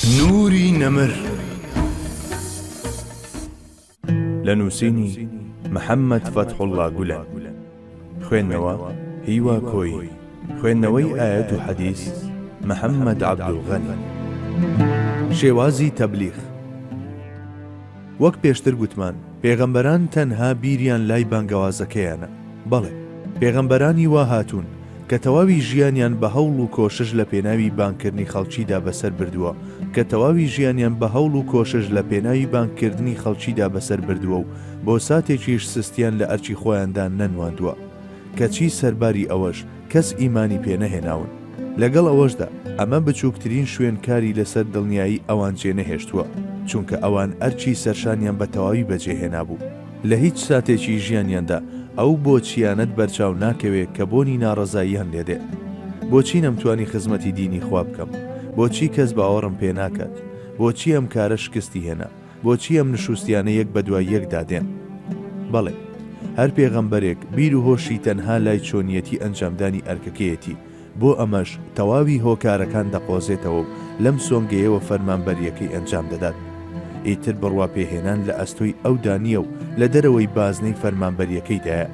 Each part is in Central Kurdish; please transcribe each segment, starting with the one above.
نوری نەمر. لە نووسینی، محەممەد فەتحوڵڵا گولەن. خوێندنەوە، هیوا کۆیی. خوێندنەوەی ئایەت و حەدیس، محەممەد عەبدولغەنی. شێوازی تەبلیغ. وەک پێشتر گوتمان، پێغەمبەران تەنها بیریان لای بانگەوازەکەیانە. بەڵێ، پێغەمبەرانی وا هاتوون، کە تەواوی ژیانیان بە هەوڵ و کۆشش لە پێناوی بانگکردنی خەڵکیدا بەسەر بردووە، کە تەواوی ژیانیان بە هەوڵ و کۆشش لە پێناوی بانگکردنی خەڵکیدا بەسەر بردووە و بۆ ساتێکیش سستیان لە ئەرکی خۆیاندا نەنواندووە. کەچی سەرباری ئەوەش کەس ئیمانی پێ نەهێناون. لەگەڵ ئەوەشدا ئەمە بچووکترین شوێن کاری لەسەر دڵنیایی ئەوان جێ نەهێشتووە، چونکە ئەوان ئەرکی سەرشانیان بە تەواوی بەجێ هێنابوو. لە هیچ ساتێکی ژیانیاندا ئەو بۆچییانەت بەرچاو ناکەوێ کە بۆنی ناڕەزاییان لێ دێ. بۆچی نەمتوانی خزمەتی دینی خوا بکەم؟ بۆچی کەس باوەڕم پێ ناکات؟ بۆچی ئەم کارە شکستی هێنا؟ بۆچی ئەم نشوستیانە یەک بەدوای یەکدا دێن؟ بەڵێ، هەر پێغەمبەرێک بیر و هۆشی تەنها لای چۆنیەتی ئەنجامدانی ئەرکەکەیەتی، بۆ ئەمەش تەواوی هۆکارەکان دەقۆزێتەوە و لەم سۆنگەیەوە فەرمانبەرییەکەی ئەنجام دەدات. ئیتر بڕواپێهێنان لە ئەستۆی ئەودا نییە و لە دەرەوەی بازنەی فەرمانبەرییەکەیدایە.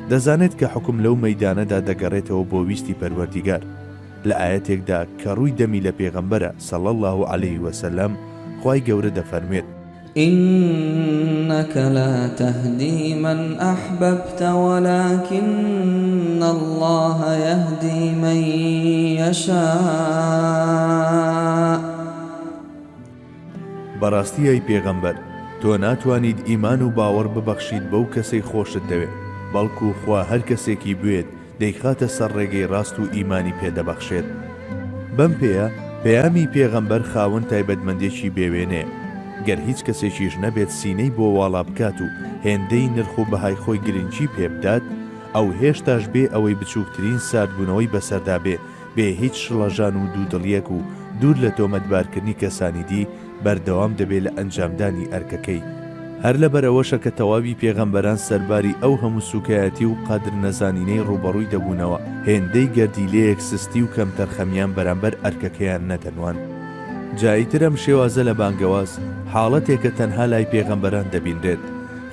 دەزانێت کە حوکم لەو مەیدانەدا دەگەڕێتەوە بۆ ویستی پەروەردیگار. لە ئایەتێکدا کە ڕووی دەمی لە پێغەمبەرە، صلی اللە علیه وسلم، خوای گەورە دەفەرموێت. انک لا تهدی من احببت ولکن اللە یهدی من یشاء. بەڕاستی ئەی پێغەمبەر تۆ ناتوانیت ئیمان و باوەڕ ببەخشیت بەو کەسەی خۆشت دەوێ، بەڵکو خوا هەر کەسێکی بوێت دەیخاتە سەر ڕێگەی ڕاست و ئیمانی پێ دەبەخشێت. بەم پێیە پەیامی پێغەمبەر خاوەن تایبەتمەندێکی بێ وێنەیە. گەر هیچ کەسێکیش نەبێت سینەی بۆ واڵا بکات و هێندەی نرخ و بەهای خۆی گرنگی پێ بدات، ئەو هێشتاش بێ ئەوەی بچووکترین ساردبوونەوەی بەسەردا بێ، بێ هیچ شڵەژان و دوودڵییەک و دوور لە تۆمەتبارکردنی کەسانی دی، بەردەوام دەبێ لە ئەنجامدانی ئەرکەکەی. هەر لەبەر ئەوەشە کە تەواوی پێغەمبەران سەرباری ئەو هەموو سووکایەتی و قەدرنەزانینەی ڕووبەڕووی دەبوونەوە، هێندەی گەردیلەیەک سستی و کەمتەرخەمیان بەرامبەر ئەرکەکەیان نەدەنواند. جا ئیتر ئەم شێوازە لە بانگەواز، حاڵەتێکە تەنها لای پێغەمبەران دەبینرێت.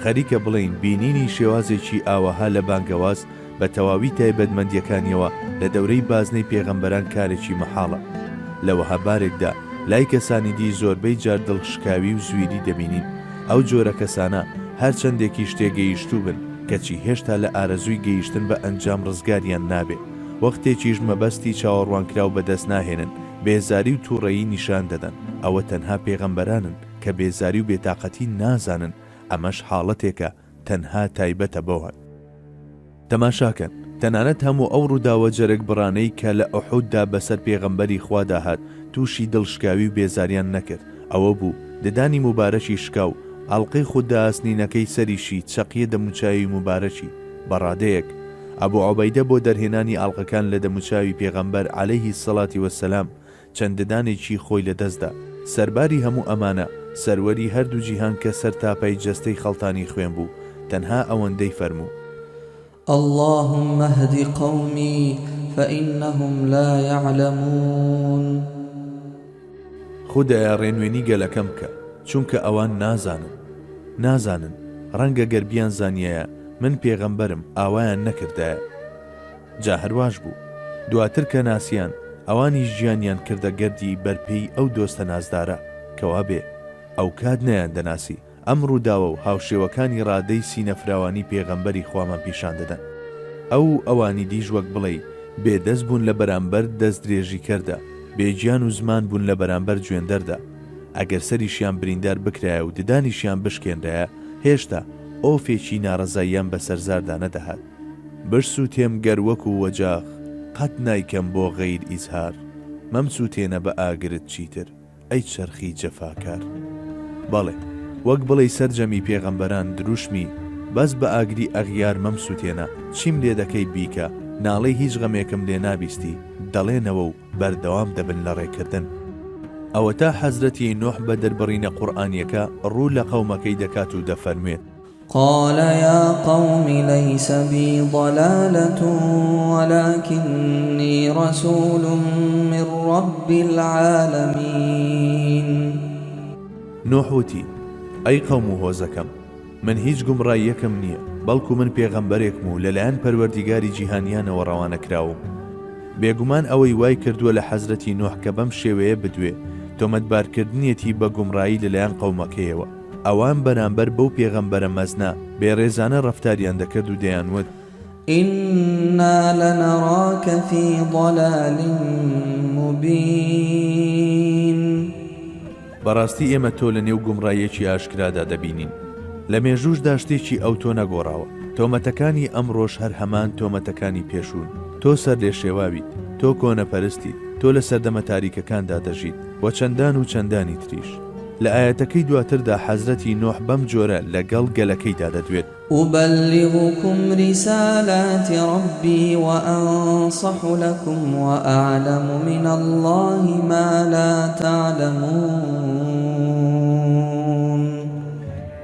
خەریکە بڵێین بینینی شێوازێکی ئاوەها لە بانگەواز، بە تەواوی تایبەتمەندییەکانیەوە لە دەورەی بازنەی پێغەمبەران کارێکی مەحاڵە. لە وەها بارێکدا لای کەسانی دی زۆربەی جار دڵشکاوی و زویری دەبینین. ئەو جۆرە کەسانە هەر چەندێکیش تێگەیشتوو بن کەچی هێشتا لە ئارەزووی گەیشتن بە ئەنجام ڕزگاریان نابێ. وەختێکیش مەبەستی چاوەڕوانکراو بەدەست ناهێنن بێزاری و توڕەیی نیشان دەدەن. ئەوە تەنها پێغەمبەرانن کە بێزاری و بێتاقەتی نازانن ئەمەش حاڵەتێکە تەنها تایبەتە بەوان. تەماشاکەن، تەنانەت هەموو ئەو ڕووداوە جەرگبڕانەی کە لە ئوحوددا بەسەر پێغەمبەری خوادا هات، تووشی دڵشکاوی و بێزاریان نەکرد، ئەوە بوو، ددانی موبارەکی شکا و ئەڵقەی خودە ئاسنینەکەی سەریشی چەقیە دەموچاوی موبارەکی، بە ڕادەیەک، ئەبو عوبەیدە بۆ دەرهێنانی ئەڵقەکان لە دەموچاوی پێغەمبەر علیە الصلوە والسلام چەند ددانێکی خۆی لە دەست دا. سەرباری هەموو ئەمانە، سەروەری هەردوو جیهان کە سەرتاپای جەستەی خەڵتانی خوێن بوو، تەنها ئەوەندەی فەرموو. اللهم اهد قومی فانهم لا یعلمون. خودایە ڕێنوێنی گەلەکەم بکە، چونکە ئەوان نازانن. نازانن، ڕەنگە گەر بیانزانیایە من پێغەمبەرم، ئاوایان نەکردایە. جا هەر واش بوو. دواتر کە ناسیان، ئەوانیش گیانیان کردە گەردی بەر پێی ئەو دۆستە نازدارە. کەوابێ، ئەوکات نەیاندەناسی. ئەم ڕووداوە و هاوشێوەکانی ڕادەی سینەفراوانی پێغەمبەری خوامان پیشان دەدەن. ئەو و ئەوانی دیش وەک بڵێی بێ دەست بوون لە بەرامبەر دەستدرێژیکەردا، بێ گیان و زمان بوون لە بەرامبەر جوێندەردا. ئەگەر سەریشیان بریندار بکرایە و ددانیشیان بشکێنرایە، هێشتا ئۆفێکی ناڕەزاییان بەسەر زاردا نەدەهات. بشسوتێم گەر وەکو وەجاخ قەت نایکەم بۆ غەیر ئیزهار مەمسوتێنە بە ئاگرت چیتر ئەی چەرخی جەفاکار بەڵێ وەک بڵێی سەرجەمی پێغەمبەران دروشمی بەس بە ئاگری ئەغیار مەمسوتێنە چیم لێ دەکەی بیکە ناڵێی هیچ غەمێکم لێ نابیستی دەڵێنەوە و بەردەوام دەبن لە ڕێکردن. ئەوەتا حەزرەتی نوح بە دەربڕینە قورئانیەکە ڕوو لە قەومەکەی دەکات و دەفەرموێت. قال یا قوم لیس بی ضلالە ولکنی رسول من رب العالمین. نوح وتی، ئەی قەوم و هۆزەکەم! من هیچ گومڕاییەکم نییە، بەڵکو من پێغەمبەرێکم و لەلایەن پەروەردیگاری جیهانیانەوە ڕەوانە کراوم. بێگومان ئەوەی وای کردووە لە حەزرەتی نوح کە بەم شێوەیە بدوێ، تۆمەتبارکردنیەتی بە گومڕایی لەلایەن قەومەکەیەوە. ئەوان بەرامبەر بەو پێغەمبەرە مەزنە، بێڕێزانە ڕەفتاریان دەکرد و دەیانوت. إنا لنراک فی ضلال مبین. بەڕاستی ئێمە تۆ لە نێو گومڕاییەکی ئاشکرادا دەبینین. لە مێژووشدا شتێکی ئەوتۆ نەگۆڕاوە. تۆمەتەکانی ئەمڕۆش هەر هەمان تۆمەتەکانی پێشوون. تۆ سەرلێشێواویت، تۆ کۆنەپەرستیت، تۆ لە سەردەمە تاریکەکاندا دەژیت و چەندان و چەندانی تریش. لە ئایەتەکەی دواتردا حەزرەتی نوح بەم جۆرە لە گەڵ گەلەکەیدا دەدوێت. أبلغكم رسالات ربی وأنصح لكم وأعلم من اللە ما لا تعلمون.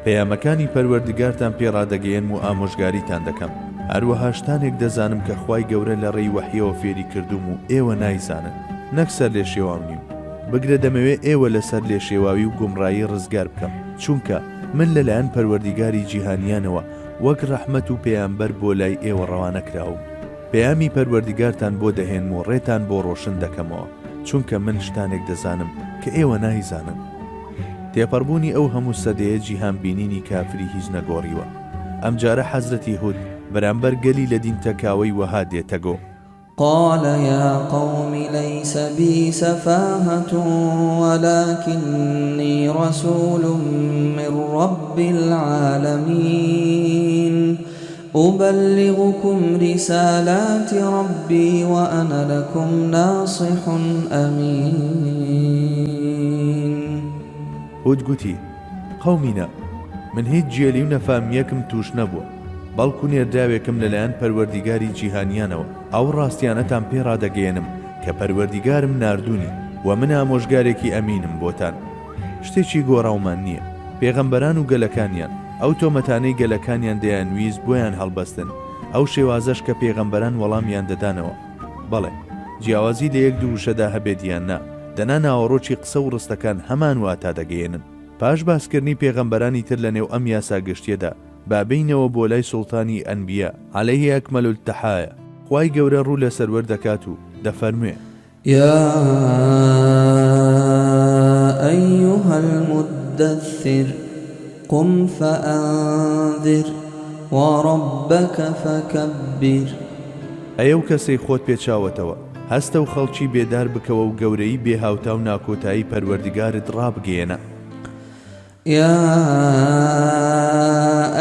پەیامەکانی پەروەردگارتان پێ ڕادەگەیەنم و ئامۆژگاریتان دەکەم، هەروەها شتانێک دەزانم کە خوای گەورە لە ڕێی وەحیەوە فێری کردووم و ئێوە نایزانن، نەک سەرلێشێواو نیم، بگرە دەمەوێ ئێوە لە سەرلێشێواوی و گومڕایی ڕزگار بکەم، چونکە من لەلایەن پەروەردیگاری جیهانیانەوە وەک ڕەحمەت و پەیامبەر بۆ لای ئێوە ڕەوانە کراوم. پەیامی پەروەردیگارتان بۆ دەهێنم و ڕێتان بۆ ڕۆشن دەکەمەوە، چونکە من شتانێک دەزانم کە ئێوە نایزانن. تێپەڕبوونی ئەو هەموو سەدەیە جیهان بینینی کافری هیچ نەگۆڕیوە. ئەمجارە حەزرەتی هود بەرامبەر گەلی لە دین تەکاوەی وەها دێتەگۆ. قال یا قوم لیس بی سفاهة ولکنی رسول من رب العالمین أبلغکم رسالات ربی وأنا لکم ناصح امین. هود گوتی، قەومینە، من هیچ گێلی و نەفامییەکم تووش نەبووە، بەڵکو نێردراوێکم لەلایەن پەروەردیگاری جیهانیانەوە، ئەو ڕاستیانەتان پێ ڕادەگەیەنم کە پەروەردیگارم ناردوونی، وە من ئامۆژگارێکی ئەمینم بۆتان. شتێکی گۆڕاومان نییە. پێغەمبەران و گەلەکانیان، ئەو تۆمەتانەی گەلەکانیان دەیانویست بۆیان هەڵبەستن، ئەو شێوازەش کە پێغەمبەران وەڵامیان دەدانەوە، بەڵێ، جیاوازی لە یەک دوو وشەدا هەبێت یان نا، دەنا ناوەڕۆکی قسە و ڕستەکان هەمان واتا دەگەیەنن. پاش باسکردنی پێغەمبەرانی تر لەنێو ئەم یاسا گشتیەدا، با بێینەوە بۆ لای سوڵتانی ئەنبیا، علیه اکمل التحایا، خوای گەورە ڕوو لە سەروەر دەکات و دەفەرموێ. یا ایها المدثر قم فانذر وربک فکبر. ئەی ئەو کەسەی خۆت پێچاوەتەوە، هەستە و خەڵکی بێدار بکەوە و گەورەیی بێ هاوتا و ناکۆتایی پەروەردگارت ڕابگەیەنە. یا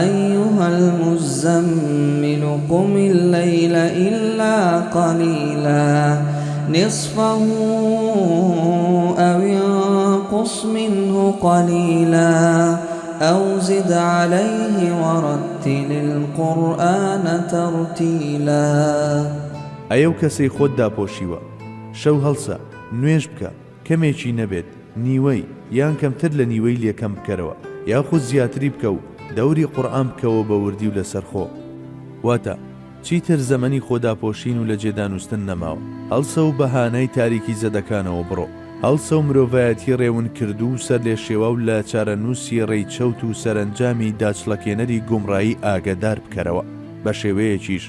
ایها المزمل قم اللیل الا قلیلا نصفه او انقص منه قلیلا او زد علیه ورتل القرآن ترتیلا. ئەی ئەو کەسەی خۆت داپۆشیوە، شەو هەڵسە، نوێژ بکە، کەمێکی نەبێت، نیوەی، یان کەمتر لە نیوەی لێ کەم بکەرەوە، یاخود زیاتری بکە و دەوری قورئان بکەوە بە وردی و لەسەرخۆ. واتە، چیتر زەمەنی خۆداپۆشین و لەجێدانوستن نەماوە. هەڵسە و بە هانای تاریکی زەدەکانەوە بڕۆ. هەڵسە و مرۆڤایەتی ڕێونکردوو و سەرلێشێواو لە چارەنووسی ڕێی چەوت و سەرەنجامی داچڵەکێنەری گومڕایی ئاگەدار بکەرەوە، بە شێوەیەکیش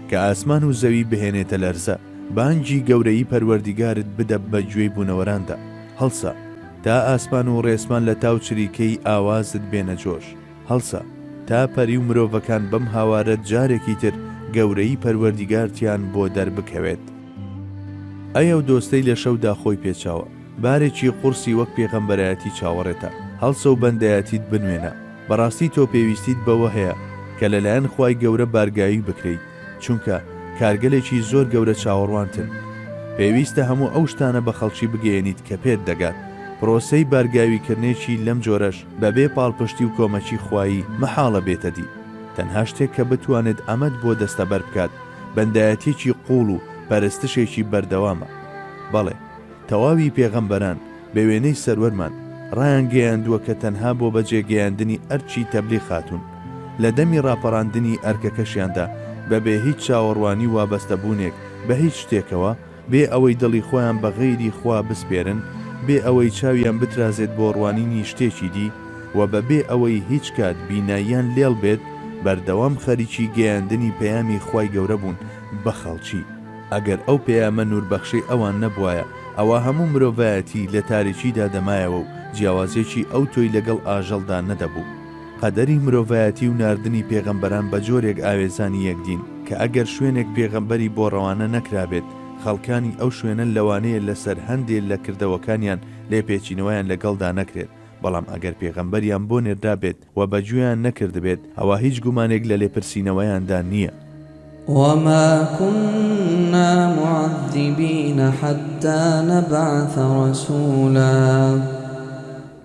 کە ئاسمان و زەوی بهێنێتە لەرزە. بانگی گەورەیی پەروەردیگارت بدە بە گوێی بوونەوەراندا، هەڵسە، تا ئاسمان و ڕێسمان لە تاو چریکەی ئاوازت بێنە جۆش، هەڵسە، تا پەری و مرۆڤەکان بەم هاوارەت جارێکی تر گەورەیی پەروەردیگارتیان بۆ دەربکەوێت. ئەی ئەو دۆستەی لە شەودا خۆی پێچاوە، بارێکی قوڕسی وەک پێغەمبەرایەتی چاوەڕێتە، هەڵسە و بەندایەتیت بنوێنە، بەڕاستی تۆ پێویستیت بەوە هەیە کە لەلایەن خوای گەورە بارگاوی بکرێیت، چونکە کارگەلێکی زۆر گەورە چاوەڕوانتن. پێویستە هەموو ئەو شتانە بە خەڵکی بگەیەنیت کە پێت دەگات. پرۆسەی بارگاویکردنێکی لەم جۆرەش بەبێ پاڵپشتی و کۆمەکی خوایی مەحاڵە بێتە دی. تەنها شتێک کە بتوانێت ئەمەت بۆ دەستەبەر بکات، بەندایەتیەکی قووڵ و پەرستشێکی بەردەوامە. بەڵێ، تەواوی پێغەمبەران، بە وێنەی سەروەرمان، ڕایانگەیاندووە کە تەنها بۆ بەجێ گەیاندنی ئەرکی تەبلیغ هاتوون. لە دەمی ڕاپەڕاندنی ئەرکەکەشیاندا، بە بێ هیچ چاوەڕوانی و وابەستەبوونێک بە هیچ شتێکەوە، بێ ئەوەی دڵی خۆیان بە غەیری خوا بسپێرن، بێ ئەوەی چاویان بترازێت بۆ ڕوانینی شتێکی دی و بە بێ ئەوەی هیچ کات بیناییان لێڵ بێت بەردەوام خەریکی گەیاندنی پەیامی خوای گەورە بوون بە خەڵکی. ئەگەر ئەو پەیامە نووربەخشەی ئەوان نەبوایە ئەوا هەموو مرۆڤایەتی لە تاریکیدا دەمایەوە و جیاوازیەکی ئەوتۆی لەگەڵ ئاژەڵدا نەدەبوو. قەدەری مرۆڤایەتی و ناردنی پێغەمبەران بە جۆرێک ئاوێزانی یەکدین کە ئەگەر شوێنێک پێغەمبەری بۆ ڕەوانە نەکرابێت خەڵکانی ئەو شوێنە لەوانەیە لەسەر هەندێ لە کردەوەکانیان لێپێچینەوەیان لەگەڵدا نەکرێت بەڵام ئەگەر پێغەمبەریان بۆ نێردرابێت و بە گوێیان نەکردبێت ئەوا هیچ گومانێک لە لێپرسینەوەیاندا نییە. وما كنا معذبین حتی نبعث رسولا.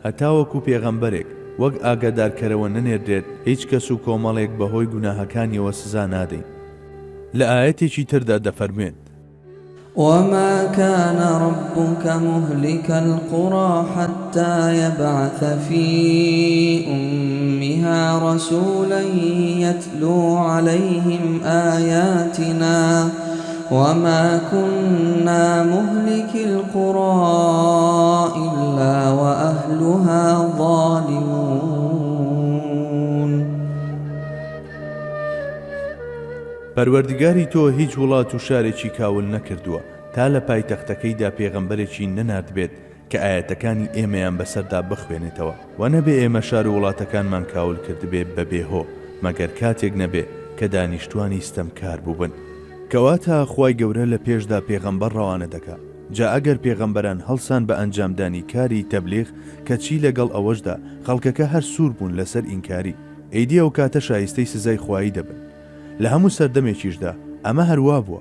هەتاوەکو پێغەمبەرێک وەک ئاگادارکەرەوە نەنێردرێت هیچ کەس و کۆمەڵێک بەهۆی گوناهەکانیەوە سزا نادەین. لە ئایەتێکی تردا دەفەرموێت. وما كان ربك مهلك القرى حتى يبعث في أمها رسولا يتلو عليهم آياتنا وما كنا مهلكي القرى إلا وأهلها ظالمون. پەروەردگاری تۆ هیچ وڵات و شارێکی کاول نەکردووە تا لە پایتەختەکەیدا پێغەمبەرێکی نەناردبێت کە ئایەتەکانی ئێمەیان بەسەردا بخوێنێتەوە، وە نەبێ ئێمە شار و وڵاتەکانمان کاول کردبێ بە بێ هۆ، مەگەر کاتێک نەبێ کە دانیشتوانی ستەمکار بووبن. کەواتە خوای گەورە لە پێشدا پێغەمبەر ڕەوانە دەکا، جا ئەگەر پێغەمبەران هەڵسان بە ئەنجامدانی کاری تەبلیغ کەچی لەگەڵ ئەوەشدا خەڵکەکە هەر سوور بوون لەسەر ئینکاری، ئیدی ئەوکاتە شایستەی سزای خوایی دەبن. لە هەموو سەردەمێکیشدا ئەمە هەر وابووە.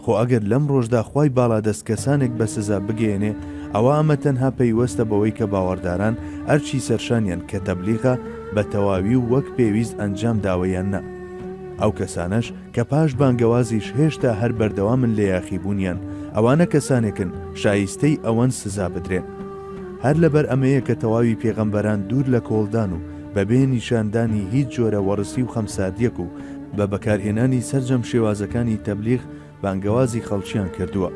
خۆ ئەگەر لەم ڕۆژدا خوای باڵادەست کەسانێک بە سزا بگەیەنێ ئەوا ئەمە تەنها پەیوەستە بەوەی کە باوەڕداران ئەرکی سەرشانیان کە تەبلیغە بە تەواوی و وەک پێویست ئەنجام داوە یان نا. ئەو کەسانەش کە پاش بانگەوازیش هێشتا هەر بەردەوامن لە یاخیبوونیان ئەوانە کەسانێکن شایستەی ئەوەن سزا بدرێن. هەر لەبەر ئەمەیە کە تەواوی پێغەمبەران دوور لە کۆڵدان و بەبێ نیشاندانی هیچ جۆرە وەڕسی و خەمساردیەک و بە بەکارهێنانی سەرجەم شێوازەکانی تەبلیغ بانگەوازی خەڵکیان کردووە.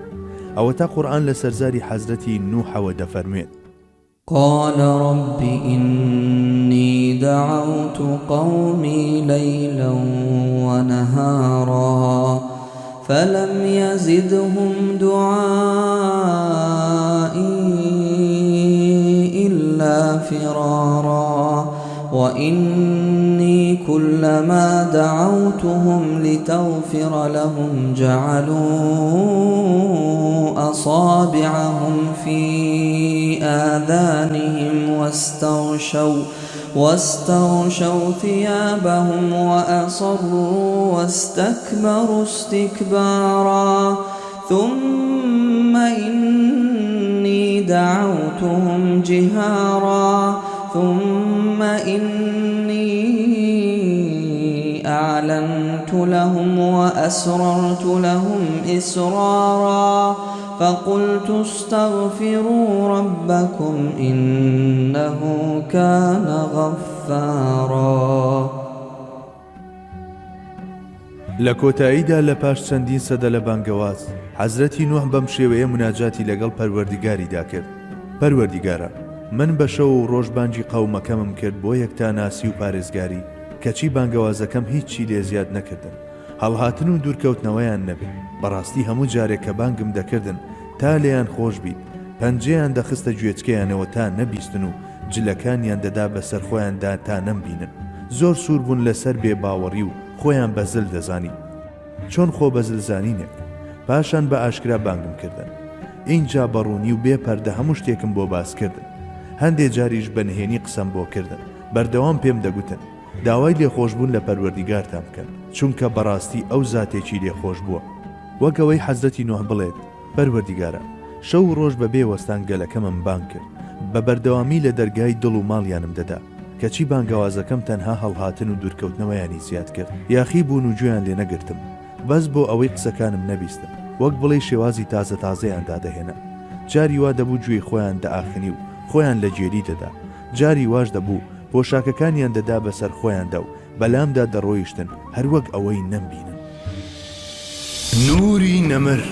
ئەوەتا قورئان لە سەرزاری حەزرەتی نوحەوە دەفەرموێت. قال رب إنی دعوت قومی لیلا ونهارا فلم یزدهم دعائی الا فرارا وانی کلما دعوتهم لتغفر لهم جعلوا اصابعهم فی آذانهم واستغشوا واستغشوا ثیابهم وأصروا واستکبروا استکبارا ثم إنی دعوتهم جهارا ثم إنی أعلنت لهم وأسررت لهم إسرارا فقلت استغفروا ربکم انه کان غفارا. لە کۆتاییدا لە پاش چەندین سەدە لە بانگەواز، حەزرەتی نوح بەم شێوەیە موناجاتی لەگەڵ پەروەردیگاریدا کرد، پەروەردیگارا، من بە شەو و ڕۆژ بانگی قەومەکەمم کرد بۆ یەکتاناسی و پارێزگاری، کەچی بانگەوازەکەم هیچی لێ زیاد نەکردن، هەڵهاتن و دوورکەوتنەوەیان نەبێ، بەڕاستی هەموو جارێک کە بانگم دەکردن تا لێیان خۆش بیت، پەنجەیان دەخستە گوێچکەیانەوە تا نەبیستن و جلەکانیان دەدا بەسەر خۆیاندا تا نەمبینن. زۆر سوور بوون لەسەر بێ باوەڕی و خۆیان بە زل دەزانی. چۆن خۆ بە زل زانینێک؟ پاشان بە ئاشکرا بانگم کردن. ئینجا بە ڕوونی و بێ پەردە هەموو شتێکم بۆ باس کردن. هەندێ جاریش بە نهێنی قسەم بۆ کردن. بەردەوام پێم دەگوتن. داوای لێخۆشبوون لە پەروەردیگارتان بکەن، چونکە بەڕاستی ئەو زاتێکی لێخۆشبووە. وەک ئەوەی حەزرەتی نوح بڵێت، پەروەردیگارا، شەو و ڕۆژ بەبێ وەستان گەلەکەمم بانگ کرد، بە بەردەوامی لە دەرگای دڵ و ماڵیانم دەدا، کەچی بانگەوازەکەم تەنها هەڵهاتن و دوورکەوتنەوەیانی زیاد کرد، یاخی بوون و گوێیان لێ نەگرتم، بەس بۆ ئەوەی قسەکانم نەبیستن، وەک بڵێی شێوازی تازە تازەیان دادەهێنا. جاری وا دەبوو گوێی خۆیان دەئاخنی و خۆیان لە گێلی دەدا، جاری واش دەبوو پۆشاکەکانیان دەدا بەسەر خۆیاندا و بەلامدا دەڕۆیشتن هەروەک ئەوەی نەمبینن. نوری نەمر.